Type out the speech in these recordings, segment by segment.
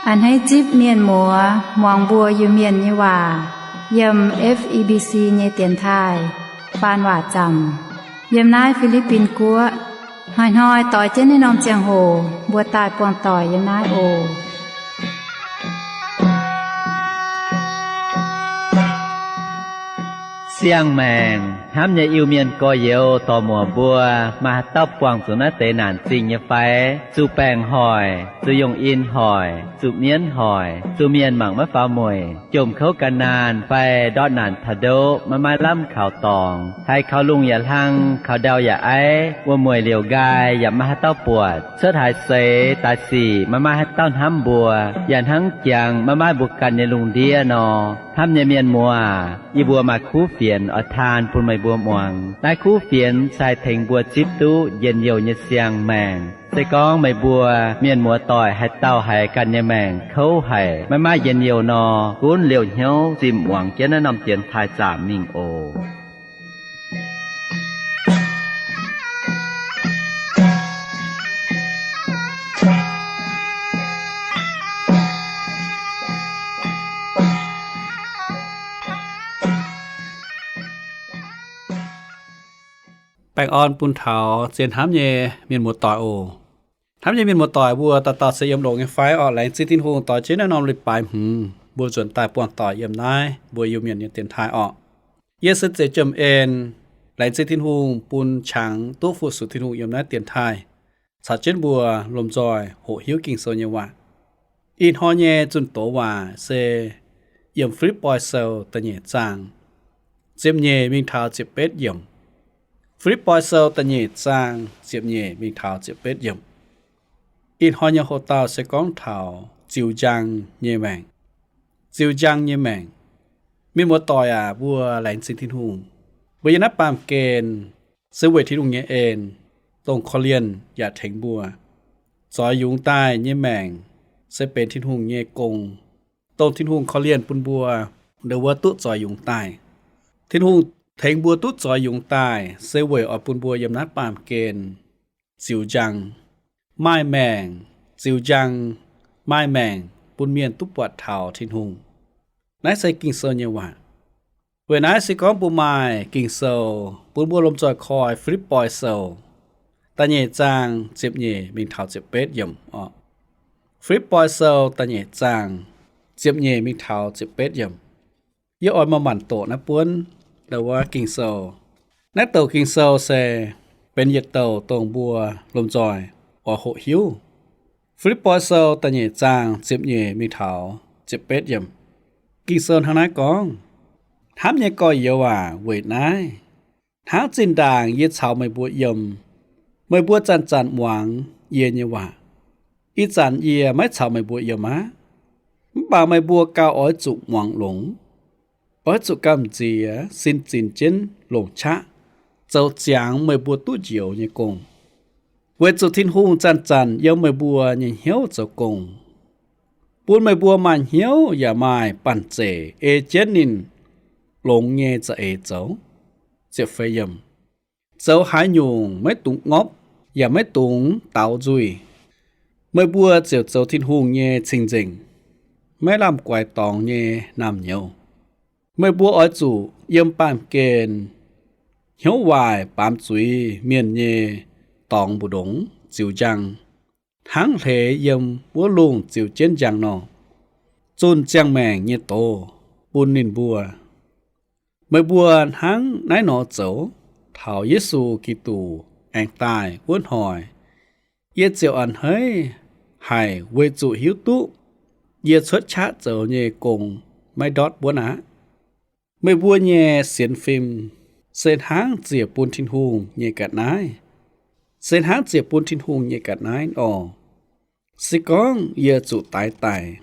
A'hneiv zipv mienh muoz muangx mbuo Iu-Mienh nyei waac yiem F E B C nyei dienx taaih faan waac zaamc yiem naaiv Fi^li^bin Guoqv. Hnoi-hnoi doix jienv naaiv norm ziangh hoc mbuo daaih buangh doic yiem naaiv oc. Siang-maengc hnamv nyei Iu-Mienh gorx-youz dorc-muoc mbuo, maaih haaix dauh buangh zuqc naaiv deix naanc zingh nyei fai? Zuqc baengc hoic, zuqc yungh in hoic, zuqc mienv hoic, zuqc mienh mangc maiv faaux mueic, jomc kouv gan naanh fai ndortv naanc taux ndoqv maiv maaih lamh kaux dorngx, haiz kaux lungh yaac hlang, kaux ndau yaac aiv, wuom-mueic liouc nqaai yaac maiv maaih haaix dauh buatc, cuotv haaix seix daaih sic maiv maaih haaix dauh hnamv mbuo, yaac hnangv jangx maiv maaih mbuo ganh nyei lungh ndiev nor. Hnamv nyei mienh muoz, yie mbuo maaih kuv fienx oix taan bun meih mbuo muangx. Naaiv kuv fienx se haih tengx mbuo zipv duqv njien-youh nyei siang-maengc. Se gorngv meih mbuo mienh muoz-doic haaix dauh haiz ganh nyei maengc kouv haic, maiv maaih njien-youh nor, gunv liouh hnyouv zimh muangx jienv naaiv norm dienx taaih zaamc mingh oc. Baengh orn bun taux zien hnamv nyei mienh muoz-doic oc. Hnamv nyei mienh muoz-doic mbuo dauh dauh se yiem longx nyei fai orqc? Laengz zingh Tin-Hungh doix jienv naaiv norm leiz-baaix hmz mbuo nzuonx daaih buangh doic yiem naaiv mbuo Iu-Mienh nyei dienx taaih orqc. Yie se Zeiv Jiem En. Laengz zingh Tin-Hungh bun qangx duqv fu-sux Tin-Hungh yiem naaiv dienx taaih, caux jienv mbuo lomh nzoih hoqc hiuv Ging-Sou nyei waac. Ih hnoi nyei zunh doz waac se yiem Fi^lipv^poi Sou da'nyeic zaang ziepc nyeic mingh taux ziepc betv yiemc. Fi^lipv^poi Sou da'nyeic zaang ziepc nyeic mingh taux ziepc betv yiemc. Ih hnoi nyei hoc-dauh se gorngv taux ziux njang nyei maengc. Ziux njang nyei maengc. Mienh muoz-doic aac, mbuo laengz zingh Tin-Hungh. Mbuo yiem naaiv baamh gen se weic Tin-Hungh nyei en, dongh korv-lienh yaac tengx mbuo. Zoix yungz daaih nyei maengc se benx Tin-Hungh nyei gong, dongh Tin-Hungh korv-lienh bun mbuo, ndongc wuov duqv zoix yungz daaih. Tin-Hungh tengx mbuo duqv zoix yungz daaih se weic oix bun mbuo yiem naaiv baamh gen ziux njang, maaih maengc, ziux njang, maaih maengc bun mienh duqv buatc taux Tin-Hungh. Naaiv se Ging-Sou nyei waac. Weic naaiv se gorngv mbuo maaih Ging-Sou bun mbuo lomh nzoih koi Fi^lipv^poi Sou da'nyeic zaang ziepc nyeic mingh taux ziepc betv yiemc orqc. Fi^lipv^poi Sou da'nyeic zaang ziepc nyeic mingh taux ziepc betv yiemc. Yie oix manc-manc doqc naaiv buonv ndau wuov Ging-Sou. Naaiv douc Ging-Sou se benx yietc douc dongh mbuo lomh nzoih oix hoqc hiuv. Fi^lipv^poi Sou da'nyeic zaang ziepc nyeic mingh taux ziepc betv yiemc. Ging-Sou hnangv naaiv gorngv, Hnamv nyei gorx-youz aac, weic naaiv, hnangv zinh ndaangc yie caux meih mbuo yiem, meih mbuo zanc-zanc muangx yie nyei waac. Ih zanc yie maiv caux meih mbuo yiem aqv. Mv baac meih mbuo gauh oix zuqc muangx longx. Oix zuqc gamh nziex sin zinx jienv longc qaqv zoux ziangx meih mbuo duqv njoux nyei gong, weic zuqc Tin-Hungh zanc-zanc yiem meih mbuo nyei hnyouv zoux gong, bun meih mbuo maaih hnyouv yaac maaih banh zeic ei jienv ninh longx nyei za'eix zoux. Zoux haaix nyungc maiv dungx ngopv yaac maiv dungx daaux nzuih. Meih mbuo ziouc zoux Tin-Hungh nyei cing-nzengc, maiv lamh guaix dorngx nyei naamh nyouz. Meih mbuo oix zuqc yiem baamh gen hnyouv waaic baamz zuiz mienh nyei dorngx mbu'ndongx ziux njang, hnangv hleix yiem wuov lungh ziux jienv njang nor, zunh ziangh maengc nyei doz bun ninh mbuo. Meih mbuo hnangv naaiv nor zoux taux Yesu Giduc aengx daaih wuov hnoi, yie ziouc a'hneiv haic weic zuqc hiuv duqv yie cuotv qaqv zoux nyei gong maiv ndortv wuonv aqv. Meih mbuo nyei sienx fim se hnangv ziec bun Tin-Hungh nyei ga'naaiv, se hnangv ziec bun Tin-Hungh nyei ga'naaiv nor, se gorngv yie zuqc daix daic,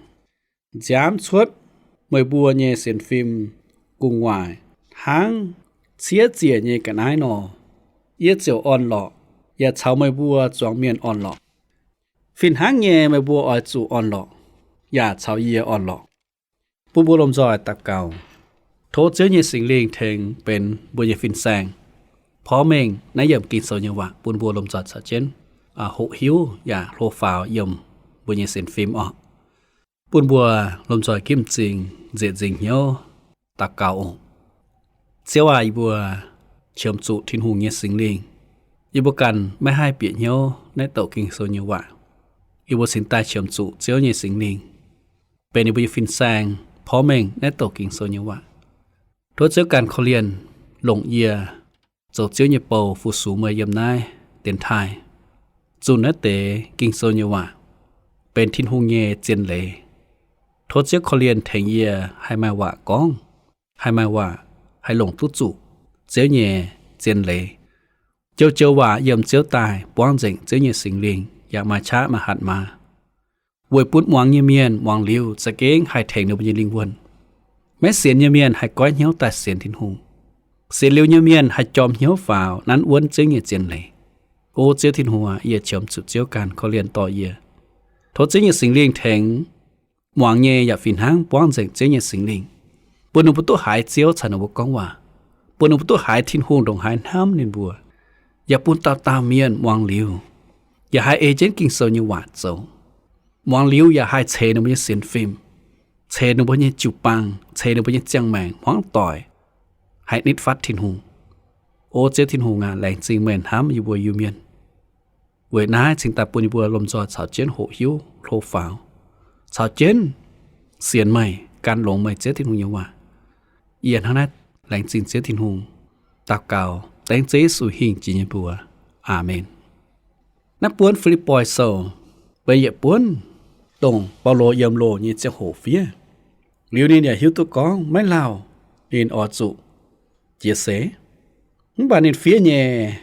nziaamv cuotv meih mbuo nyei sienx fim gu'nguaaic hnangv ciev ziec nyei ga'naaiv nor, yie ziouc orn-lorqc, yaac caux meih mbuo zuangx mienh orn-lorqc. Fih hnangv nyei, meih mbuo oix zuqc orn-lorqc, yaac caux yie orn-lorqc. Bun mbuo lomh nzoih daux gaux. Tov Ziouv nyei Singx Lingh tengx benx mbuo nyei fin-saeng, porv mengh naaiv yiemc Ging-Sou nyei waac bun mbuo lomh nzoih caux jienv hoqc hiuv yaac hlo faaux yiem mbuo nyei sienx fim orqc. Bun mbuo lomh nzoih ginv m'zing nzieqc nzingc hnyouv daux gaux oc. Ziouv aac, yie mbuo qiemx zuqc Tin-Hungh nyei Singx Lingh. Yie mbuo ganh maiv haih bieqc hnyouv naaiv douc Ging-Sou nyei waac. Yie mbuo cingx daaih qiemx zuqc Ziouv nyei Singx Lingh benx yie mbuo nyei fin-saeng porv mengh naaiv douc Ging-Sou nyei waac. Tov Ziouv ganh korv-lienh longc yie zoux Ziouv nyei bou fu-sux meih yiem naaiv dienx taaih, zunh naaiv deix Ging-Sou nyei waac benx Tin-Hungh nyei zien leiz. Tov Ziouv korv-lienh tengx yie haih maaih waac gorngv, haih maaih waac haih longc duqv zuqc Ziouv nyei zien leiz. Joux-joux waac yiem Ziouv daaih buangv nzengc Ziouv nyei Singx Lingh yaac maaih qaqv maaih hatc maaz, weic bun muangx nyei mienh muangx liuz za'gengh haih tengx ninh mbuo nyei lingh wuonh. Maiv sienx nyei mienh haih goiv hnyouv daaih sienx Tin-Hungh. Sienx liuz nyei mienh haih jorm hnyouv faaux nanv wuonv Ziouv nyei zien leiz. O Ziouv Tin-Hungh aac, yie qiemx zuqc Ziouv ganh korv-lienh dorh yie. Tov Ziouv nyei Singx Lingh tengx muangx nyei yaac fih hnangv buangv nzengc Ziouv nyei Singx Lingh, bun ninh mbuo duqv haiz Ziouv caux ninh mbuo gorngv waac, bun ninh mbuo duqv haiz Tin-Hungh ndongc haaix hnamv ninh mbuo, yaac bun dauh dauh mienh muangx liuz yaac haih ei jienv Ging-Sou nyei waac zoux. Muangx liuz yaac haih ceix ninh mbuo nyei sienx fim, ceix ninh mbuo nyei jiu-baang, ceix ninh mbuo nyei ziangh maengc hmuangv doic, haih nitv fatv Tin-Hungh. O Ziouv Tin-Hungh aac, laengz zingh meih hnamv yie mbuo Iu-Mienh. Weic naaiv cingx daaih bun yie mbuo lomh nzoih caux jienv hoqc hiuv hlo faaux, caux jienv sienx meih, gan longx meih Ziouv Tin-Hungh nyei waac. Yie hnangv naaiv laengz zingh Ziouv Tin-Hungh, daux gaux dengv Ziouv Yesu hingh jiex nyei mbuox. Aamen. Naaiv buonv Fi^lipv^poi Sou benx yietc buonv dongh Baulo yiem loh nyei ziangh hoc fiev. Liuz ninh yaac hiuv duqv gorngv maiv lauh ninh oix zuqc jiex seix. Mv baac ninh fiev nyei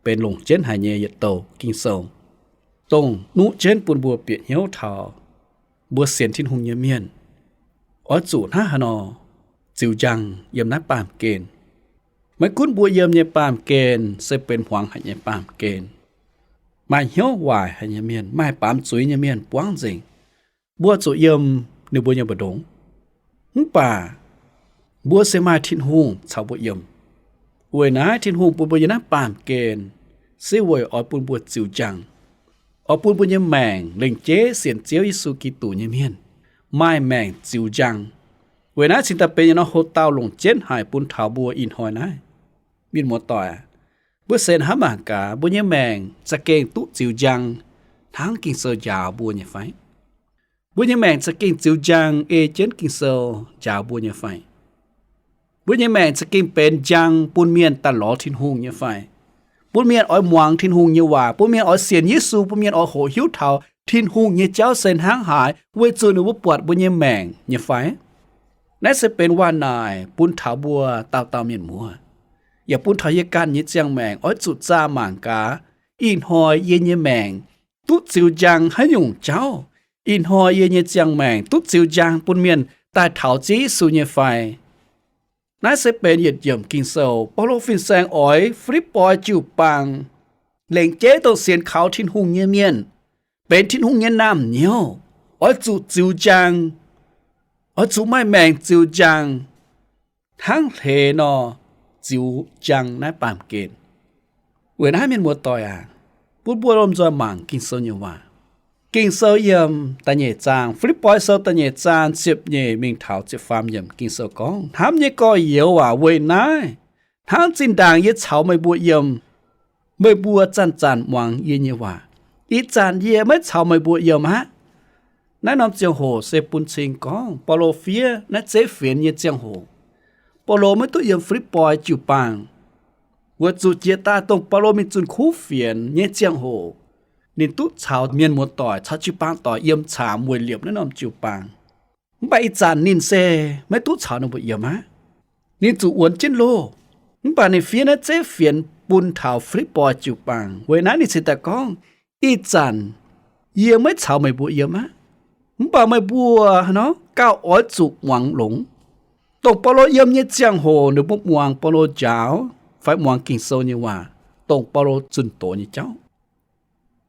benx longc jienv haic nyei yietc douc Ging-Sou, dongh nuqv jienv bun mbuo bieqc hnyouv taux mbuo sienx Tin-Hungh nyei mienh oix zuqc hnangv haaix nor ziux njang yiem naaiv baamh gen. Maiv gunv mbuo yiem nyei baamh gen se benx hmuangx haic nyei baamh gen, maaih hnyouv waaic haic nyei mienh, maaih baamz zuiz nyei mienh buangv nzengc, mbuo zuqc yiem ninh mbuo nyei mbu'ndongx. Mv baac mbuo se maaih Tin-Hungh caux mbuo yiem. Weic naaiv Tin-Hungh bun mbuo yiem naaiv baamh gen se weic oix bun mbuo ziux njang, oix bun mbuo nyei maengc lengc jeiv sienx Ziouv Yesu Giduc nyei mienh maaih maengc ziux njang. Weic naaiv cingx daaih benx yietc norm hoc-dauh longc jienv haic bun taux mbuo ih hnoi naaiv. Mienh muoz-doic aac, mbuo se hnamv mangc gaax, mbuo nyei maengc za'gengh duqv ziux njang hnangv Ging-Sou njaaux mbuo nyei fai? Mbuo nyei maengc za'gengh ziux njang ei jienv Ging-Sou njaaux mbuo nyei fai? Mbuo nyei maengc za'gengh benx njang bun mienh daaih lorz Tin-Hungh nyei fai? Bun mienh oix muangx Tin-Hungh nyei waac, bun mienh oix sienx Yesu, bun mienh oix hoqc hiuv taux Tin-Hungh nyei jauv se hnangv haaix, weic zuqc ninh mbuo buatc mbuo nyei maengc nyei fai? Naaiv se benx waac-naaic bun taux mbuo dauh dauh mienh muoz, yaac bun taux yie ganh nyei ziangh maengc oix zuqc zaah mangc gaax, ih hnoi yie nyei maengc duqv ziux njang haaix nyungc jauv? Ih hnoi yie nyei ziangh maengc duqv ziux njang bun mienh daaih taux Ziouv Yesu nyei fai? Naaiv se benx yietc yiemc Ging-Sou, Baulo fin-saeng oix Fi^lipv^poi jiu-baang, lengc jeiv dongh sienx kaux Tin-Hungh nyei mienh, benx Tin-Hungh nyei naamh nyouz, oix zuqc ziux njang, oix zuqc maaih maengc ziux njang, hnangv hleix nor ziux njang naaiv baamh gen. Weic naaiv, mienh muoz-doic aac, bun mbuo lomh nzoih mangc Ging-Sou nyei waac. Ging-Sou yiem da'nyeic zaang, Fi^lipv^poi Sou da'nyeic zaang ziepc nyeic mingh taux ziepc faam yiemc, Ging-Sou gorngv, Hnamv nyei gorx-youz aac, weic naaiv hnangv zinh ndaangc yie caux meih mbuo yiem, meih mbuo zanc-zanc muangx yie nyei waac. Ih zanc yie maiv caux meih mbuo yiem aqv. Naaiv norm ziangh hoc se bun cing gorngv Baulo fiev naaiv zeiv fienx nyei ziangh hoc. Baulo maiv duqv yiem Fi^lipv^poi jiu-baang, weic zuqc jiex daaih dongh Baulo mingh zunh kuv fienx nyei ziangh hoc, ninh duqv caux mienh muoz-doic caux jiu-baang doic yiem caamx weic liepc naaiv norm jiu-baang. Mv baac ih zanc ninh se maiv duqv caux ninh mbuo yiem aqv. Ninh zuqc wuonx jienv loh. Mv baac ninh fiev naaiv zeiv fienx bun taux Fi^lipv^poi jiu-baang. Weic naaiv ninh cingx daaih gorngv, Ih zanc yie maiv caux meih mbuo yiem aqv. Mv baac meih mbuo nor gauh oix zuqc muangx longx. Dongh Baulo yiem nyei ziangh hoc ninh mbuo muangx Baulo njaaux fai muangx Ging-Sou nyei waac, dongh Baulo zunh doz nyei jauv.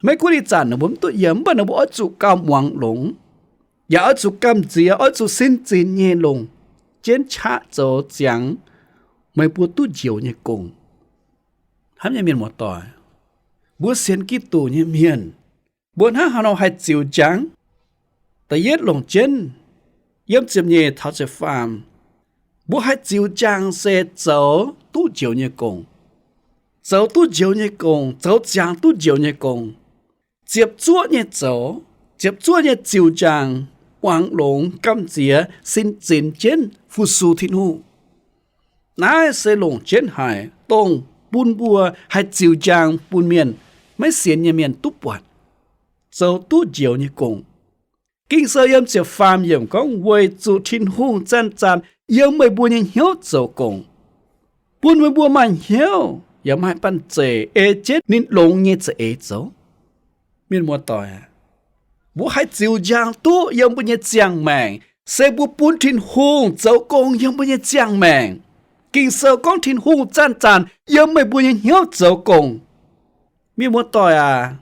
Maiv gunv ih zanc ninh mbuo mv duqv yiem, mv baac ninh mbuo oix zuqc gauh muangx longx, yaac oix zuqc gamh nziex, oix zuqc sin zinx nyei longc jienv qaqv zoux ziangx meih mbuo duqv njoux nyei gong. Hnamv nyei mienh muoz-doic, mbuo sienx Giduc nyei mienh, mbuo hnangv haaix nor haih ziux njang? Da'yietv longc jienv yiem ziepc nyeic taux ziepc faam, mbuo haih ziux jaang se zoux duqv njoux nyei gong. Zoux duqv njoux nyei gong, zoux ziangx duqv njoux nyei gong. Ziepc zuoqv nyei zoux, ziepc zuoqv nyei ziux jaang, muangx longx, gamh nziex, sin zinx jienv fu-sux Tin-Hungh. Naaiv se longc jienv haic, dongh bun mbuo haih ziux jaang bun mienh, maiv sienx nyei mienh duqv buatc, zoux duqv njoux nyei gong. Ging-Sou yiem ziepc faam yiemc gorngv, weic zuqc Tin-Hungh zanc-zanc yiem meih mbuo nyei hnyouv zoux gong, bun meih mbuo maaih hnyouv yaac maaih banh zeic ei jienv ninh longx nyei za'eix zoux. Mienh muoz-doic aac, mbuo haih ziux jaang duqv yiem mbuo nyei ziangh maengc, se mbuo bun Tin-Hungh zoux gong yiem mbuo nyei ziangh maengc. Ging-Sou gorngv Tin-Hungh zanc-zanc yiem meih mbuo nyei hnyouv zoux gong. Mienh muoz-doic aac,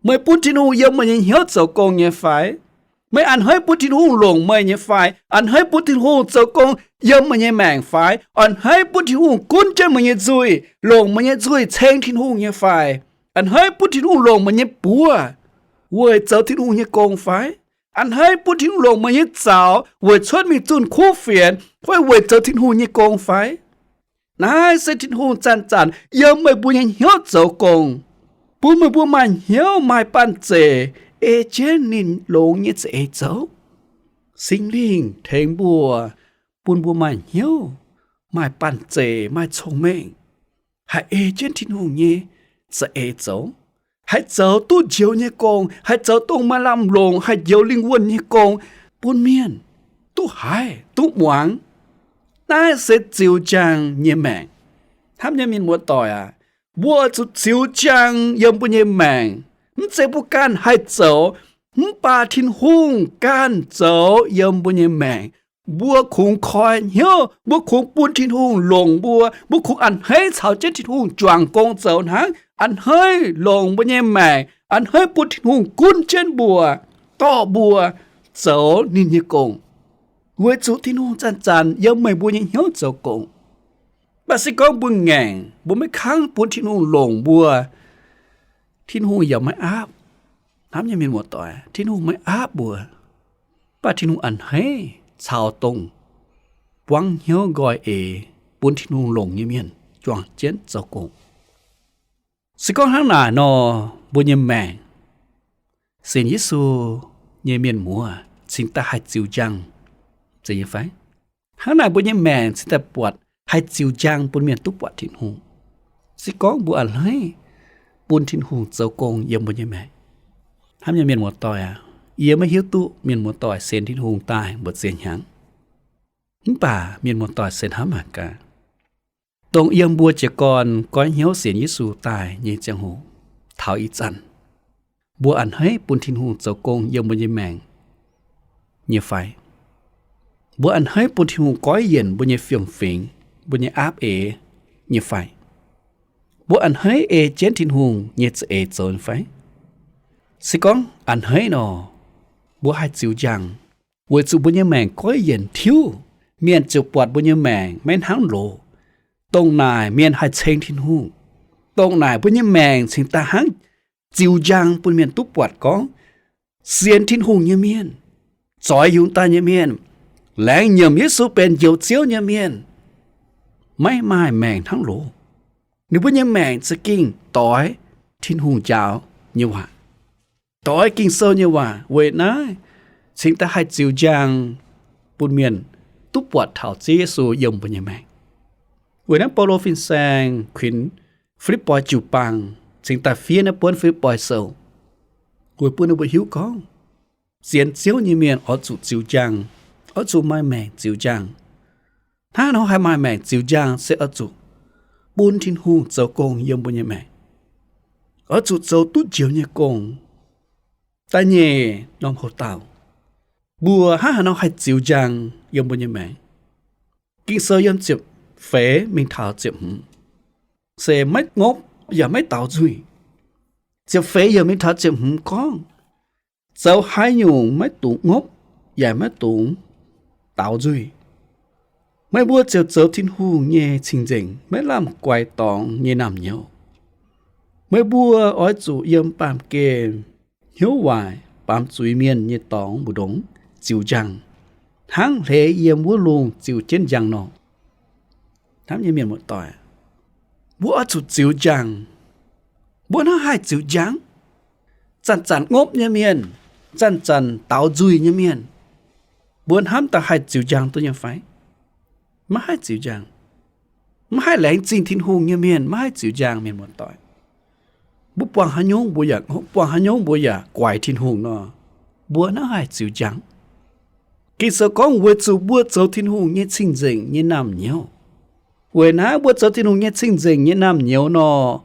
meih bun Tin-Hungh yiem meih nyei hnyouv zoux gong nyei fai? Meih a'hneiv bun Tin-Hungh longc meih nyei fai? A'hneiv bun Tin-Hungh zoux gong yiem meih nyei maengc fai? A'hneiv bun Tin-Hungh gunv jienv meih nyei nzuih, longc meih nyei nzuih ceng Tin-Hungh nyei fai? A'hneiv bun Tin-Hungh longc meih nyei buoz weic zoux Tin-Hungh nyei gong fai? A'hneiv bun Tin-Hungh longc meih nyei zaux weic cuotv mingh zunh kuv fienx fai weic zoux Tin-Hungh nyei gong fai? Naaiv se Tin-Hungh zanc-zanc yiem meih mbuo nyei hnyouv zoux gong, bun meih mbuo maaih hnyouv maaih banh zeic ei jienv ninh longx nyei za'eix zoux. Singx Lingh tengx mbuo, bun mbuo maaih hnyouv, maaih banh zeic, maaih cong-mengh, haih ei jienv Tin-Hungh nyei za'eix zoux, haih zoux duqv njoux nyei gong, haih zoux dongh maaih lamh longc haih njoux lingh wuonh nyei gong bun mienh duqv haiz duqv muangx. Naaiv se ziux jaang nyei maengc. Hnamv nyei mienh muoz-doic aac, mbuo oix zuqc ziux jaang yiem mbuo nyei maengc. Mv zeiz mbuo ganh haih zoux, mv baac Tin-Hungh ganh zoux yiem mbuo nyei maengc. Mbuo kungx koi hnyouv, mbuo kungx bun Tin-Hungh longc mbuo, mbuo kungx a'hneiv caux jienv Tin-Hungh juangc gong zoux hnangv, a'hneiv longc mbuo nyei maengc, a'hneiv bun Tin-Hungh gunv jienv mbuo, dorh mbuo zoux ninh nyei gong, weic zuqc Tin-Hungh zanc-zanc yiem meih mbuo nyei hnyouv zoux gong. Mv baac se gorngv mbuo ngaengc, mbuo maiv kangv bun Tin-Hungh longc mbuo, Tin-Hungh yaac maiv aapv. Hnamv nyei mienh muoz-doic, Tin-Hungh maiv aapv mbuo, mv baac Tin-Hungh a'hneiv caux dongh buangv hnyouv nqoi eix bun Tin-Hungh longc nyei mienh juangc jienv zoux gong. Se gorngv hnangv naaic nor, mbuo nyei maengc, sienx Yesu nyei mienh muoz cingx daaih haih ziux njang, zeiz nyei fai? Hnangv naaic mbuo nyei maengc cingx daaih buatc haih ziux njang bun mienh duqv buatc Tin-Hungh. Se gorngv mbuo a'hneiv bun Tin-Hungh zoux gong yiem mbuo nyei maengc. Hnamv nyei mienh muoz-doic aac, yie maiv hiuv duqv mienh muoz-doic sienx Tin-Hungh daaih mbu'ziex hnyangx. Mv baac mienh muoz-doic se hnamv mangc gaax, dongh yiem mbuo jiez gorn goiv hnyouv sienx Yesu daaih nyei ziangh hoc, taux ih zanc, mbuo a'hneiv bun Tin-Hungh zoux gong yiem mbuo nyei maengc nyei fai? Mbuo a'hneiv bun Tin-Hungh goiv yienc mbuo nyei fiem-fingx, mbuo nyei aapv eix nyei fai? Mbuo a'hneiv ei jienv Tin-Hungh nyei za'eix zoux nyei fai? Se gorngv a'hneiv nor, mbuo haih ziux njang, weic zuqc mbuo nyei maengc goiv yienc tiuv, mienh ziouc buatc mbuo nyei maengc maiv hnangv loz. Dongh naaic mienh haih ceng Tin-Hungh. Dongh naaic mbuo nyei maengc cingx daaih hnangv ziux njang bun mienh duqv buatc gorngv sienx Tin-Hungh nyei mienh, zoix yungz daaih nyei mienh, laengz nyiemc Yesu benx Njoux Ziouv nyei mienh, maiv maaih maengc hnangv loz. Ninh mbuo nyei maengc za'gengh doix Tin-Hungh njaaux nyei waac, doix Ging-Sou nyei waac. Weic naaiv cingx daaih haih ziux njang bun mienh duqv buatc taux Ziouv Yesu yiem mbuo nyei maengc. Weic naaiv Baulo fin-saeng kuinx Fi^lipv^poi Jiu-Baang cingx daaih fiev naaiv buonv Fi^lipv^poi Sou, weic bun ninh mbuo hiuv gorngv sienx Ziouv nyei mienh oix zuqc ziux njang, oix zuqc maaih maengc ziux njang. Hnangv nor haih maaih maengc ziux njang se oix zuqc bun Tin-Hungh zoux gong yiem mbuo nyei maengc, oix zuqc zoux duqv njoux nyei gong. Da'nyeic norm hoc-dauh, mbuo hnangv haaix nor haih ziux njang yiem mbuo nyei maengc? Ging-Sou yiem ziepc feix mingh taux ziepc hmz se maiv ngopv yaac maiv daux nzuih. Ziepc feix yiemc mingh taux ziepc hmz gorngv, zoux haaix nyungc maiv dungx ngopv yaac maiv dungx daux nzuih. Meih mbuo ziouc zoux Tin-Hungh nyei cing-nzengc, maiv lamh guaix dorngx nyei naamh nyouz. Meih mbuo oix zuqc yiem baamh gen hnyouv waaic, baamz zuiz mienh nyei dorngx mbu'ndongx ziux njang, hnangv hleix yiem wuov lungh ziux jienv njang nor. Hnamv nyei mienh muoz-doic, mbuo oix zuqc ziux njang. Mbuo hnangv haih ziux njang? Zanc-zanc ngopv nyei mienh, zanc-zanc daaux nzuih nyei mienh, mbuo hnamv daaih haih ziux njang duqv nyei fai? Maiv haih ziux njang. Maiv haih laengz zingh Tin-Hungh nyei mienh maiv haih ziux njang, mienh muoz-doic. Mbuo buangh haaix nyungc mbuo yaac, buangh haaix nyungc mbuo yaac guaix Tin-Hungh nor, mbuo hnangv haih ziux njang. Ging-Sou gorngv weic zuqc mbuo zoux Tin-Hungh nyei cing-nzengc nyei naamh nyouz. Weic naaiv mbuo zoux Tin-Hungh nyei cing-nzengc nyei naamh nyouz nor,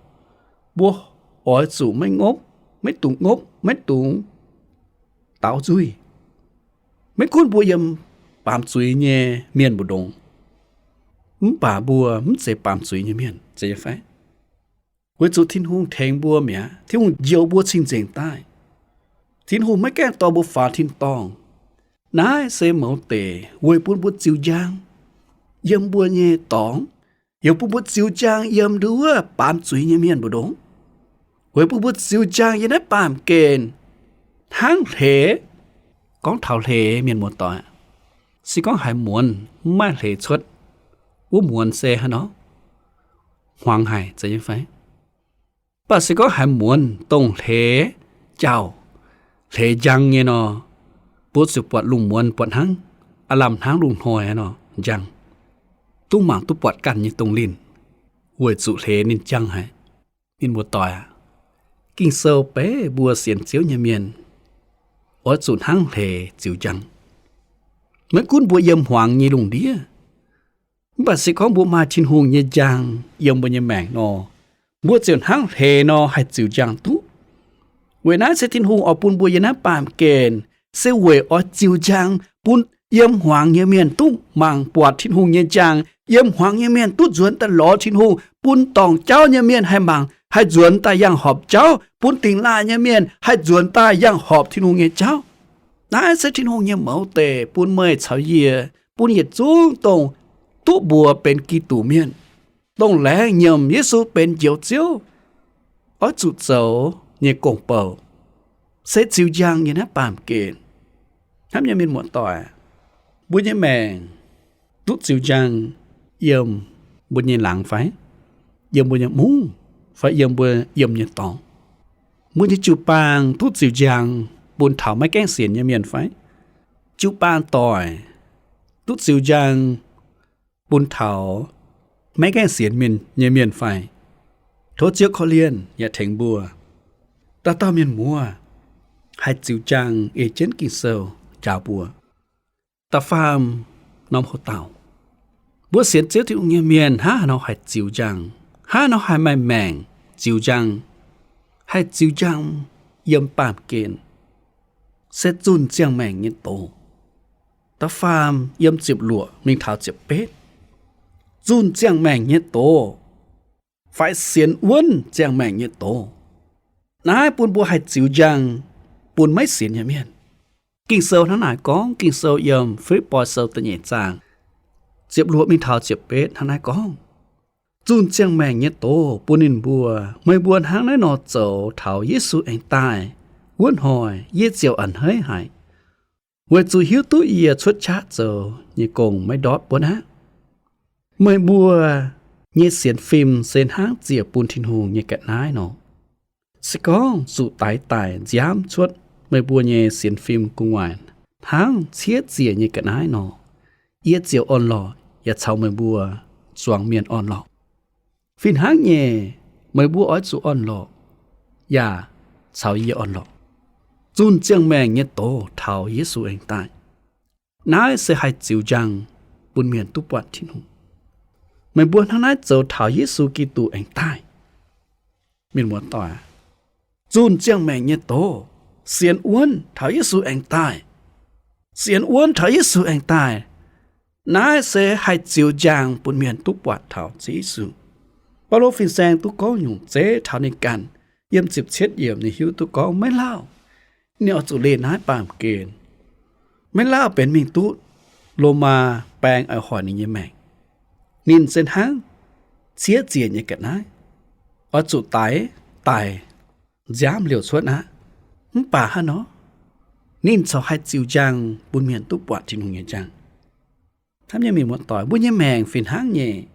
mbuo oix zuqc maiv ngopv, maiv dungx ngopv, maiv dungx daaux nzuih. Maiv gunv mbuo yiem baamz zuiz nyei mienh mbu'ndongx, mv baac mbuo mv zeiz baamz zuiz nyei mienh, zeiz nyei fai? Weic zuqc Tin-Hungh tengx mbuo mi'aqv. Tin-Hungh njoux mbuo cing-nzengc daaih. Tin-Hungh maiv gaengh dorh mbuo faaux tin-dorngh. Naaiv se mouz deic weic bun mbuo ziux njang yiem mbuo nyei dorngx, yaac bun mbuo ziux njang yiem nduov baamz zuiz nyei mienh mbu'ndongx, weic bun mbuo ziux njang yiem naaiv baamh gen hnangv hleix. Gorngv taux hleix, mienh muoz-doic, se gorngv haiz muonz mv maaih hleix cuotv, wuov muonz se haaix nor? Hmuangx haic, zeiz nyei fai? Mv baac se gorngv haiz muonz dongh hleix jauh, hleix njang nyei nor, mbuo ziouc buatc lungh muonz buatc hnangv, aav lamh hnangv lungh hnoi nor njang, duqv mangc duqv buatc ganh nyei dongh linh, weic zuqc hleix ninh njang haic. Mienh muoz-doic aac, Ging-Sou beiv mbuo sienx Ziouv nyei mienh oix zuqc hnangv hleix ziux njang. Maiv gunv mbuo yiem hmuangx nyei lungh ndiev, mv baac se gorngv mbuo maaih Tin-Hungh nyei njang yiem mbuo nyei maengc nor, mbuo ziouc hnangv hleix nor haih ziux njang duqv. Weic naaiv se Tin-Hungh oix bun mbuo yiem naaiv baamh gen se weic oix ziux njang bun yiem hmuangx nyei mienh duqv mangc buatc Tin-Hungh nyei njang, yiem hmuangx nyei mienh duqv nzuonx daaih lorz Tin-Hungh, bun dorngc jauv nyei mienh haih mangc, haih nzuonx daaih yangh horpc jauv, bun dingc laaih nyei mienh haih nzuonx daaih yangh horpc Tin-Hungh nyei jauv. Naaiv se Tin-Hungh nyei mouz deic bun meih caux yie, bun yietc zungv dongh duqv mbuox benx Giduc mienh, dongh laengz nyiemc Yesu benx Njoux Ziouv, oix zuqc zoux nyei gong-bou, se ziux njang nyei naaiv baamh gen. Hnamv nyei mienh muoz-doic, mbuo nyei maengc duqv ziux njang yiem mbuo nyei laangz fai? Yiem mbuo nyei mungv fai yiem mbuo yiem nyei dorngx? Mbuo nyei jiu-baang duqv ziux njang bun taux maiv gaengh sienx nyei mienh fai? Jiu-baang doic duqv ziux njang bun taux maiv gaengh sienx mienh nyei mienh fai? Tov Ziouv korv-lienh yaac tengx mbuo. Dauh dauh mienh muoz haih ziux njang ei jienv Ging-Sou njaaux mbuo. Da'faam norm houx-daauh, mbuo sienx Ziouv Tin-Hungh nyei mienh hnangv haaix nor haih ziux njang, hnangv haaix nor haih maaih maengc ziux njang, haih ziux njang yiem baamh gen, se zunh ziangh maengc nyei doz. Da'faam yiem ziepc luoqc mingh taux ziepc betv, zunh ziangh maengc nyei doz, fai sienx wuonv ziangh maengc nyei doz. Naaiv bun mbuo haih ziux njang bun maiv sienx nyei mienh. Ging-Sou hnangv naaic gorngv, Ging-Sou yiem Fi^lipv^poi Sou da'nyeic zaang ziepc luoqc mingh taux ziepc betv hnangv naaiv gorngv, zunh ziangh maengc nyei doz bun ninh mbuo, meih mbuo hnangv naaiv nor zoux taux Yesu aengx daaih wuov hnoi, yie ziouc a'hneiv haic, weic zuqc hiuv duqv yie cuotv qaqv zoux nyei gong maiv ndortv buonv aqv. Meih mbuo nyei sienx fim se hnangv ziec bun Tin-Hungh nyei ga'naaiv nor. Se gorngv zuqc daix daic nziaamv cuotv meih mbuo nyei sienx fim gu'nguaaic hnangv ciev ziec nyei ga'naaiv nor, yie ziouc orn-lorqc yaac caux meih mbuo zuangx mienh orn-lorqc. Fih hnangv nyei, meih mbuo oix zuqc orn-lorqc yaac caux yie orn-lorqc, zunh ziangh maengc nyei doz taux Yesu aengx daaih. Naaiv se haih ziux njang bun mienh duqv buatc Tin-Hungh. Meih mbuo hnangv naaiv zoux taux Yesu Giduc aengx daaih. Mienh muoz-doic, zunh ziangh maengc nyei doz, sienx wuonv taux Yesu aengx daaih. Sienx wuonv taux Yesu aengx daaih. Naaiv se haih ziux njang bun mienh duqv buatc taux Ziouv Yesu. Baulo fin-saeng duqv gorngv nyungc zeiv taux ninh ganh. Yiem ziepc cietv yiemc ninh hiuv duqv gorngv maiv lauh ninh oix zuqc leih naaiv baamh gen. Maiv lauh benx mingh duqv Lomaa baeng oix hoic ninh nyei maengc. Ninh se hnangv ciev ziec nyei ga'naaiv, oix zuqc daix daic nziaamv liouc cuotv aqv. Mv baac hnangv nor, Ninh corc haih ziux njang bun mienh duqv buatc Tin-Hungh nyei njang. Hnamv nyei mienh muoz-doic, mbuo nyei maengc fih hnangv nyei.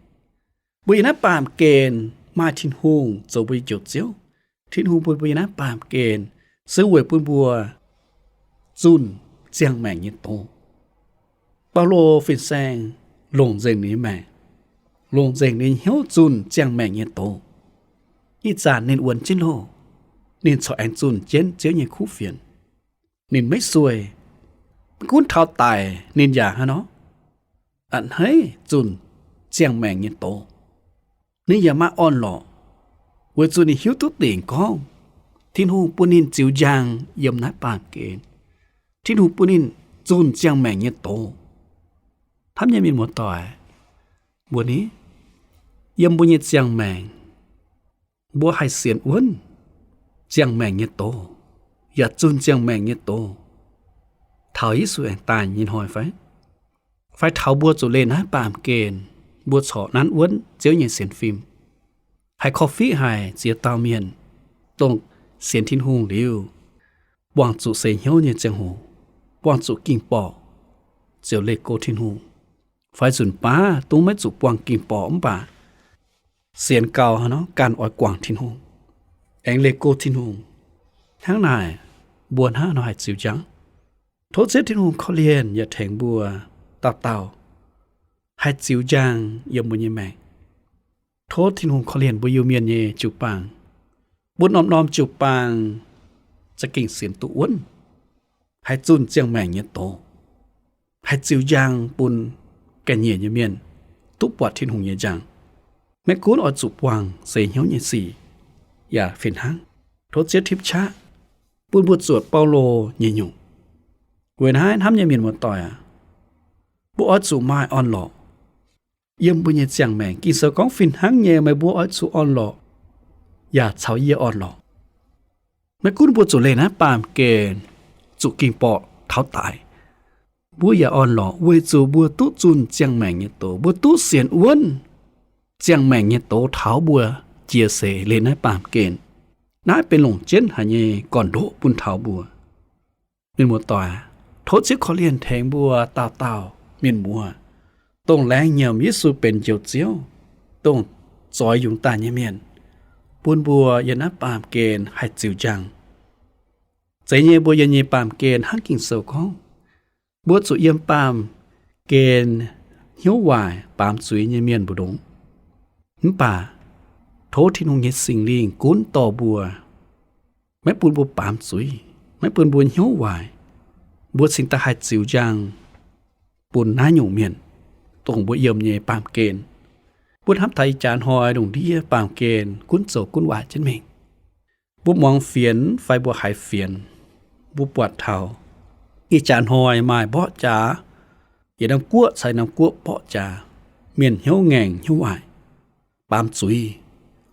Mbuo yiem naaiv baamh gen maaih Tin-Hungh zoux mbuo nyei Njoux Ziouv. Tin-Hungh bun mbuo yiem naaiv baamh gen se weic bun mbuo zunh ziangh maengc nyei doz. Baulo fin-saeng longc nzengc ninh nyei maengc, longc nzengc ninh nyei hnyouv zunh ziangh maengc nyei doz. Ih zanc ninh wuonx jienv loh, ninh corc aengx zunh jienv Ziouv nyei kuv fienx. Ninh maiv sueih. Maiv gunv taux daic ninh yaac hnangv nor, a'hneiv zunh ziangh maengc nyei doz. Ninh yaac maaih orn-lorqc, weic zuqc ninh hiuv duqv dingc gorngv Tin-Hungh bun ninh ziux njang yiem naaiv baamh gen. Tin-Hungh bun ninh zunh ziangh maengc nyei doz. Hnamv nyei mienh muoz-doic, mbuo ni, yiem mbuo nyei ziangh maengc, mbuo haih sienx wuonv ziangh maengc nyei doz, yaac zunh ziangh maengc nyei doz taux Yesu aengx daaih nyei hnoi fai? Fai taux mbuo zuqc leih naaiv baamh gen, mbuo corc nanv wuonv Ziouv nyei sienx fim, haih korv-fiqv haic ziex dauh mienh, dongh sienx Tin-Hungh liuz, buangh zuqc seix hnyouv nyei ziangh hoc, buangh zuqc ging-borqc, ziouc leih go Tin-Hungh. Fai nzunc baav dongh maiv zuqc buangh ging-borqc mv baac sienx gau haaix nor ganh oix guangc Tin-Hungh, aengx leih go Tin-Hungh. Hnangv naaic, mbuo hnangv haaix nor haih ziux njang? Tov Ziouv Tin-Hungh korv-lienh yaac tengx mbuo dauh dauh haih ziux njang yiem mbuo nyei maengc. Tov Tin-Hungh korv-lienh mbuo Iu-Mienh nyei jiu-baang, bun norm-norm jiu-baang za'gengh sienx duqv wuonv, haih zunh ziangh maengc nyei doz, haih ziux njang bun ga'nyiec nyei mienh duqv buatc Tin-Hungh nyei njang. Maiv gunv oix zuqc buangh seix hnyouv nyei sic yaac fih hnangv. Tov Ziouv tipv qaqv bun mbuo zuotc Baulo nyei nyungc. Weic naaiv hnamv nyei mienh muoz-doic aac, mbuo oix zuqc maaih orn-lorqc yiem mbuo nyei ziangh maengc. Ging-Sou gorngv fih hnangv nyei, meih mbuo oix zuqc orn-lorqc yaac caux yie orn-lorqc. Maiv gunv mbuo zuqc leih naaiv baamh gen, zuqc ging-borqc taux daic, mbuo yaac orn-lorqc weic zuqc mbuo duqv zunh ziangh maengc nyei doz, mbuo duqv sienx wuonv ziangh maengc nyei doz taux mbuo jiex seix leih naaiv baamh gen. Naaiv benx longc jienv haic nyei gorn-ndoqv bun taux mbuo. Mienh muoz-doic, tov Ziouv korv-lienh tengx mbuo dauh dauh mienh muoz, dongh laengz nyiemc Yesu benx Njoux Ziouv, dongh zoix yungz daaih nyei mienh, bun mbuo yiem naaiv baamh gen haih ziux njang. Zeiz nyei, mbuo yiem nyei baamh gen hnangv Ging-Sou gorngv, mbuo zuqc yiem baamh gen hnyouv waaic baamz zuiz nyei mienh mbu'ndongx. Mv baac tov Tin-Hungh nyei Singx Lingh gunv dorh mbuo, maiv bun mbuo baamz zuiz, maiv bun mbuo hnyouv waaic. Mbuo cingx daaih haih ziux njang bun naaiv nyungc mienh, dongh mbuo yiem nyei baamh gen. Mbuo hnamv taux ih jaax hnoi lungh ndiev baamh gen gunv zoux gunv waaic jienv mingh. Mbuo muangx fienx fai mbuo haiz fienx, mbuo buatc taux ih jaax hnoi maaih mborqv jaax, yietc norm guoqv caux norm guoqv mborqv jaax, mienh hnyouv ngaengc hnyouv waaic, baamz zuiz,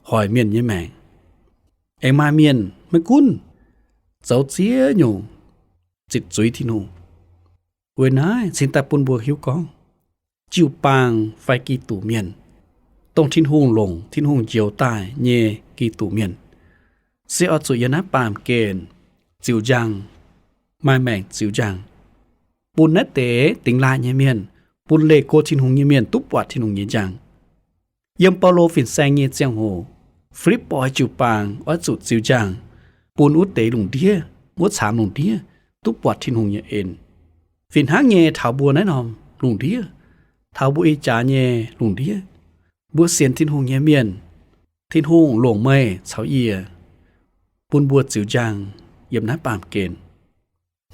hoic mienh nyei maengc. Aengx maaih mienh maiv gunv zoux ziex nyungc zitc zuiz Tin-Hungh. Weic naaiv cingx daaih bun mbuo hiuv gorngv, jiu-baang fai Giduc Mienh, dongh Tin-Hungh longc, Tin-Hungh njoux daaih nyei Giduc Mienh, se oix zuqc yiem naaiv baamh gen ziux njang, maaih maengc ziux njang, bun naaiv deix dingx laaih nyei mienh, bun leih go Tin-Hungh nyei mienh duqv buatc Tin-Hungh nyei njang. Yiem Baulo fin-saeng nyei ziangh hoc, Fi^lipv^poi jiu-baang oix zuqc ziux njang, bun wuov deix lungh ndiev, wuov caamx lungh ndiev, duqv buatc Tin-Hungh nyei en. Fih hnangv nyei taux mbuo naaiv norm lungh ndiev, taux mbuo ih jaax nyei lungh ndiev, mbuo sienx Tin-Hungh nyei mienh, Tin-Hungh longc meih caux yie, bun mbuo ziux njang yiem naaiv baamh gen,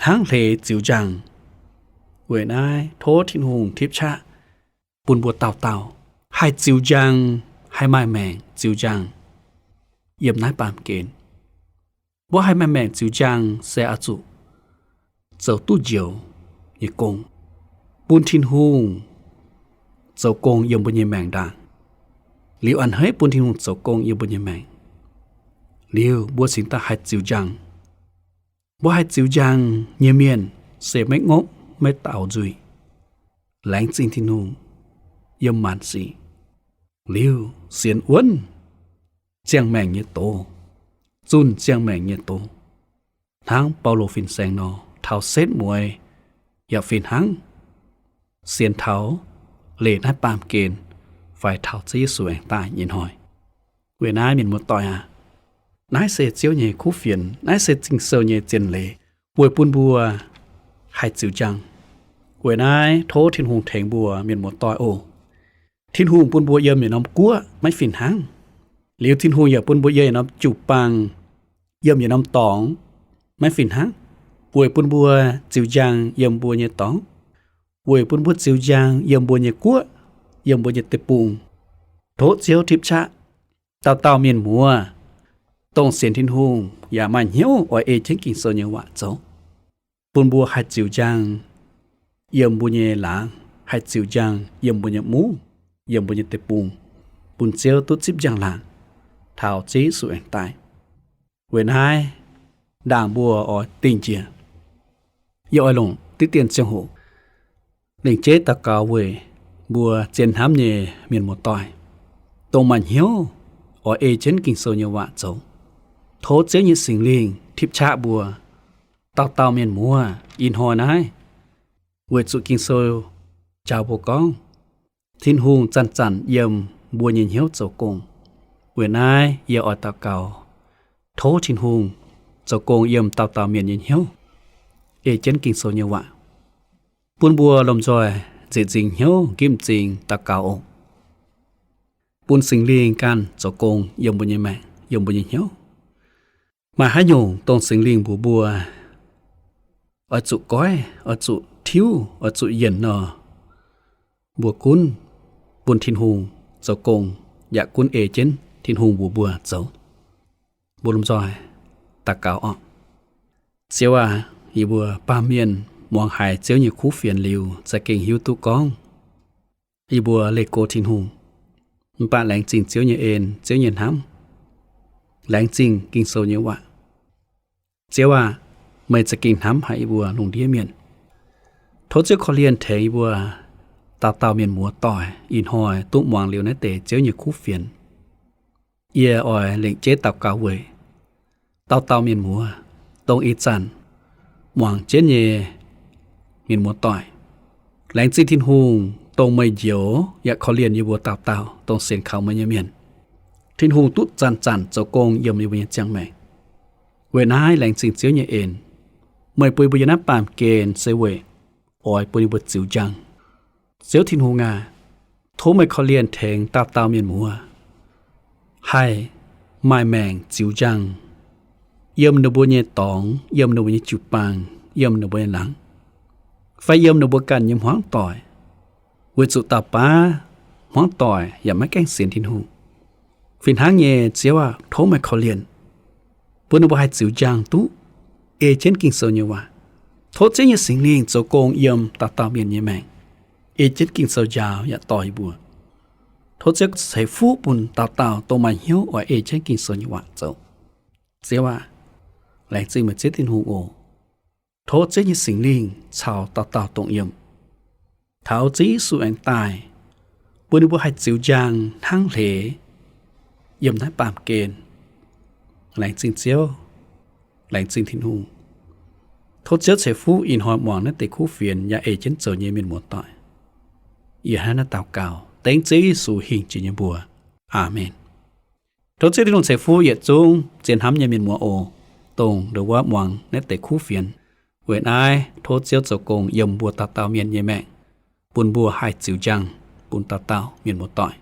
hnangv hleix ziux njang. Weic naaiv tov Tin-Hungh tipv qaqv bun mbuo dauh dauh haih ziux njang, haih maaih maengc ziux njang yiem naaiv baamh gen. Mbuo haih maaih maengc ziux njang se oix zuqc zoux duqv njoux nyei gong, bun Tin-Hungh zoux gong yiem mbuo nyei maengc ndaangc. Liuz a'hneiv bun Tin-Hungh zoux gong yiem mbuo nyei maengc, liuz mbuo cingx daaih haih ziux njang. Mbuo haih ziux njang nyei mienh se maiv ngopv maiv daaux nzuih, laengz zingh Tin-Hungh yiem maanc sic, liuz sienx wuonv ziangh maengc nyei doz, zunh ziangh maengc nyei doz, hnangv Baulo fin-saeng nor. taux setv mueiz yaac fih hnangv sienx taux leiz naaiv baamh gen fai taux Ziouv Yesu aengx daaih nyei hnoi. Weic naaiv mienh muoz-doic aac, naaiv se Ziouv nyei kuv fienx, naaiv se Ging-Sou nyei zien leiz weic bun mbuo haih ziux njang. Weic naaiv tov Tin-Hungh tengx mbuo mienh muoz-doic oc. Tin-Hungh bun mbuo yiem yietc norm guoqv maiv fih hnangv. Liuz Tin-Hungh yaac bun mbuo yiem yietc norm jiu-baang, yiem yietc norm dorngx maiv fih hnangv, weic bun mbuo ziux njang yiem mbuo nyei dorngx, weic bun mbuo ziux njang yiem mbuo nyei guoqv, yiem mbuo nyei deic-bung. Tov Ziouv tipv qaqv dauh dauh mienh muoz, dongh sienx Tin-Hungh yaac maaih hnyouv oix ei jienv Ging-Sou nyei waac zoux, bun mbuo haih ziux njang yiem mbuo nyei laangz, haih ziux njang yiem mbuo nyei mungv, yiem mbuo nyei deic-bung, bun Ziouv duqv zipv njang-laangc taux Ziouv Yesu aengx daaih. Weic naaiv ndaangc mbuo oix dingh njiec, yie oix longc diqv dien ziangh hoc lengc jeiv daux gaux weic mbuo zien hnamv nyei mienh muoz-doic, dongh maaih hnyouv oix ei jienv Ging-Sou nyei waac zoux. Tov Ziouv nyei Singx Lingh tipv qaqv mbuo dauh dauh mienh muoz ih hnoi naaiv, weic zuqc Ging-Sou njaaux mbuo gorngv, Tin-Hungh zanc-zanc yiem mbuo nyei hnyouv zoux gong. Weic naaiv yie oix daux gaux, tov Tin-Hungh zoux gong yiem dauh dauh mienh nyei hnyouv, ei jienv Ging-Sou nyei waac, bun mbuo lomh nzoih nzieqc nzingc hnyouv nqipv m'zing daux gaux oc. Bun Singx Lingh ganh zoux gong yiem mbuo nyei maengc, yiem mbuo nyei hnyouv. Maaih haaix nyungc dongh Singx Lingh mbuox mbuo oix zuqc goiv, oix zuqc tiuv, oix zuqc yienc nor, mbuo gunv bun Tin-Hungh zoux gong, yaac gunv ei jienv Tin-Hungh mbuox mbuo zoux. Mbuo lomh nzoih daux gaux oc. Ziouv aac, yie mbuo baamh mienh muangx haiz Ziouv nyei kuv fienx liuz za'gengh hiuv duqv gorngv yie mbuo leih go Tin-Hungh, mv baac laengz zingh Ziouv nyei en, Ziouv nyei hnamv, laengz zingh Ging-Sou nyei waac. Ziouv aac, meih za'gengh hnamv haic yie mbuo lungh ndiev mienh. Tov Ziouv korv-lienh tengx yie mbuo dauh dauh mienh muoz-doic ih hnoi duqv muangx liuz naaiv deix Ziouv nyei kuv fienx. Yie oix lengc jeiv daux gaux weic dauh dauh mienh muoz, dongh ih zanc muangx jienv nyei mienh muoz-doic. Laengz zingh Tin-Hungh, dongh meih njoux yaac korv-lienh yie mbuo dauh dauh dongh sienx kaux meih nyei mienh. Tin-Hungh duqv zanc-zanc zoux gong yiem yie mbuo nyei ziangh maengc. Weic naaiv laengz zingh Ziouv nyei en, meih bun yie mbuo yiem naaiv baamh gen se weic oix bun yie mbuo ziux njang. Ziouv Tin-Hungh aac, tov meih korv-lienh tengx dauh dauh mienh muoz haih maaih maengc ziux njang yiem ninh mbuo nyei dorngx, yiem ninh mbuo nyei jiu-baang, yiem ninh mbuo nyei laangz, fai yiem ninh mbuo ganh nyei hmuangv doic, weic zuqc dauh baav hmuangv doic yaac maiv gaengh sienx Tin-Hungh. Fih hnangv nyei, Ziouv aac, tov meih korv-lienh bun ninh mbuo haih ziux njang duqv ei jienv Ging-Sou nyei waac. Tov Ziouv nyei Singx Lingh zoux gong yiem dauh dauh mienh nyei maengc, ei jienv Ging-Sou njaaux yaac dorh yie mbuo. Tov Ziouv ceix fuqv bun dauh dauh dongh maaih hnyouv oix ei jienv Ging-Sou nyei waac zoux. Ziouv aac, laengz zingh meih Ziouv Tin-Hungh oc. Tov Ziouv nyei Singx Lingh caux dauh dauh dongh yiem, taux Ziouv Yesu aengx daaih, bun ninh mbuo haih ziux njang hnangv hleix yiem naaiv baamh gen. Laengz zingh Ziouv, laengz zingh Tin-Hungh. Tov Ziouv ceix fuqv ih hnoi muangx naaiv deix kuv fienx yaac ei jienv zoux nyei mienh muoz-doic. Yie hnangv naaiv daux gaux dengv Ziouv Yesu hingh jiex nyei mbuox. Aamen. Tov Ziouv Tin-Hungh ceix fuqv yietc zungv zien hnamv nyei mienh muoz oc, dongh ndo wuov muangx naaiv deix kuv fienx. Weic naaiv tov Ziouv zoux gong yiem mbuo dauh dauh mienh nyei maengc, bun mbuo haih ziux njang bun dauh dauh mienh muoz-doic.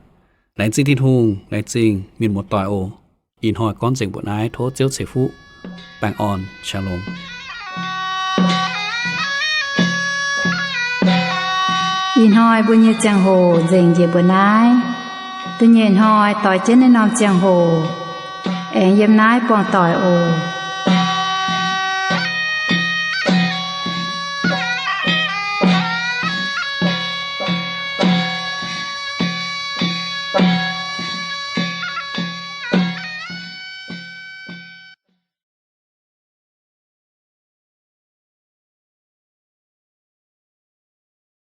Laengz zingh Tin-Hungh, laengz zingh mienh muoz-doic oc. Ih hnoi gorngv nzengc mbuoqc naaiv, tov Ziouv ceix fuqv. Baengh orn, shalom. Ih hnoi mbuo nyei ziangh hoc nzengc njiec mbuoqc naaiv. Da'nyeic hnoi doix jienv naaiv norm ziangh hoc aengx yiem naaiv buangh doic oc.